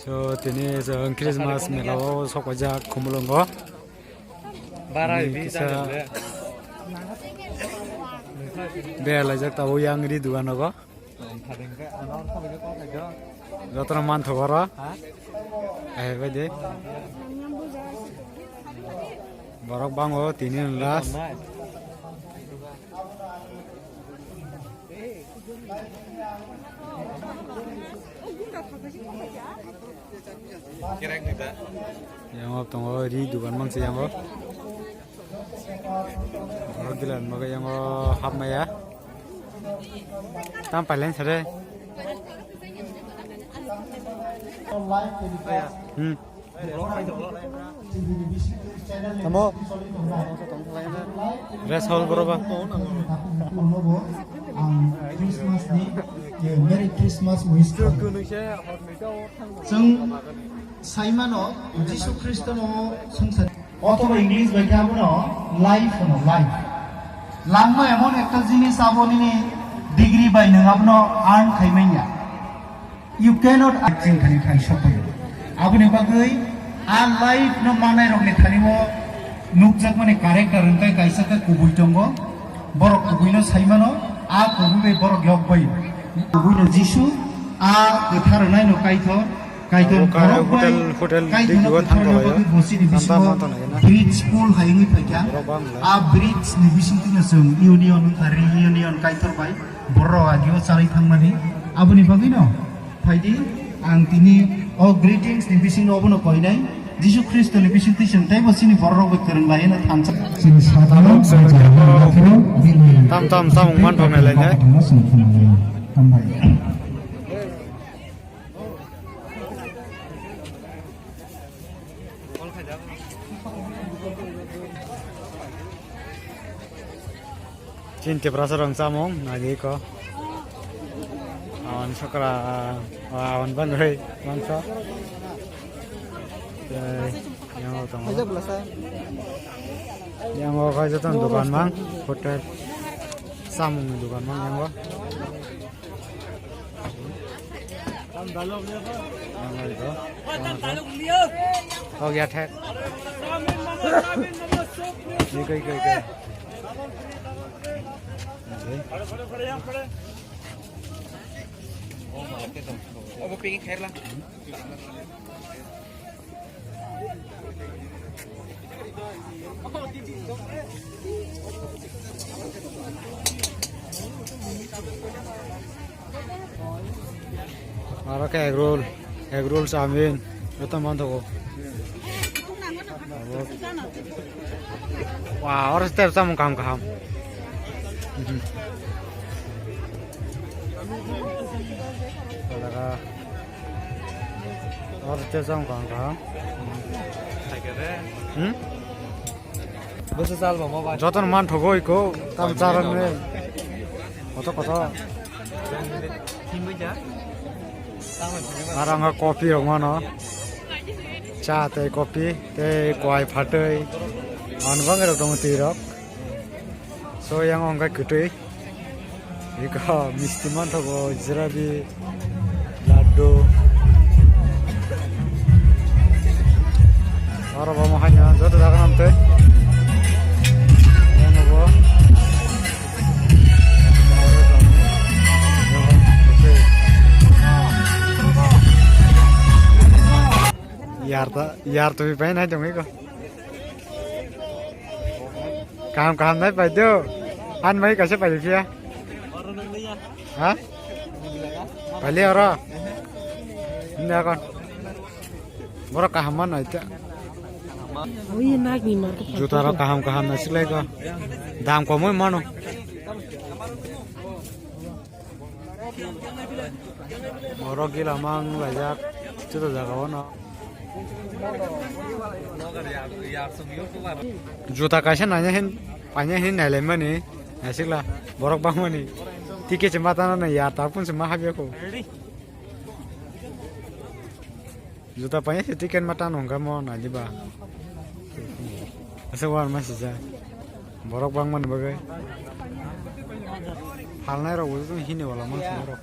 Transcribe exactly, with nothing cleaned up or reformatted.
So, tini chwng Christmas mela o sok paijak Khumulwngo. Bara Tini bi kisa jagad le. Berlaijak tabuk yang ri dugan rogo. Jotono manthogo oro. Ha? Ai, bai de. Borok bango tini last. Yang tongo ri dugan mangsa yang o. Oro dilan maga yang o hapmaya. Tam palen sare. Hmm. Tamo. Rest hall boro ba. Ang Christmas ni, eh, Merry Christmas wish khlaio. Chwng saimano Jisu Khristono swngchar. Othoba English bai khe abono life hwno, life. Langma emon ekta jinis abo nini degree bai nwng abono earn khai manya. You cannot acting thani thani sokbai. Aboni bagwi a life no manai rokni thani o nukjakmani character hwnkhe kaisa khe kubui tongo. Borok kubui no saimano, a kubui bai borok yok bai. Kubui no Jisu, a kwthar rwnai no Kaitor. Kaitor Abo ka-, borok bai, hotel, hotel Kaitor digdigo no thang thangna laio. Bagwi bosini bisingo Tanta manta naikhe na. Bridge pool hai wngwi phaikha. Borok bang lai. A bridge ni bisingtwi no chwng union wngkha, reunion Kaitor bai borok agio charwi thangmani. Aboni bagwi no phaidi ang tini o greetings ni bisingo obono koinai. Jisu Khristo ni bisingtwi chwng teibo chini borok rok bai kwrwng lai hwnwi thansa. Chini sadhana Tam tam samung man thok nai lai nai. Hambai. Chini Tiprasa rong chamung nagi ko. Awan sokra, awan bangroi mangsa. Tei yang tongo. Yang o kaijato dukan mang, hotel. Chamung ni dukan mang yang o. Kok ya thek. Ni kai kai kai. Obo pingin khair la. Aro khe egg roll, egg roll, chowmin, joto manthogo. Wa, oro step samung kaham kaham. Oro step samung kaham kaham. Hmm? Jotono manthogo iko, tam charwknai. Koto koto. Aro ang coffee rok mano. Cha tei coffee tei kwai phatwi. Ang bangwi rok tongo twi rok. So yang o hwnkhe kwtwi. Iko misti manthogo, jalebi, laddu. Oro bo mo haino joto jaga namtwi. Yang bo. Yar ta, yar twi pai nai tongwi ko. Kaham kaham nai pai do. An mai kaisa pai phiya. Ha? Pai le oro. Ini akon. Borok kaham man nai ta. Ui, nagni mar. Juta rok kaham kaham nai siklai ko. Dam komoi mano. Oro gila mang laijak, joto jaga o no. Juta kaisa nanya hin, panya hin nailaimani, naisikla, borok bangmani. Ticket se matana na ya, tapun se ma habya ko. Juta panya se ticket ma tano hwnkha mo nai diba. Asa wan ma sijak. Borok bangmani bagwi. Phalnai rok bo hini wala mang sini rok.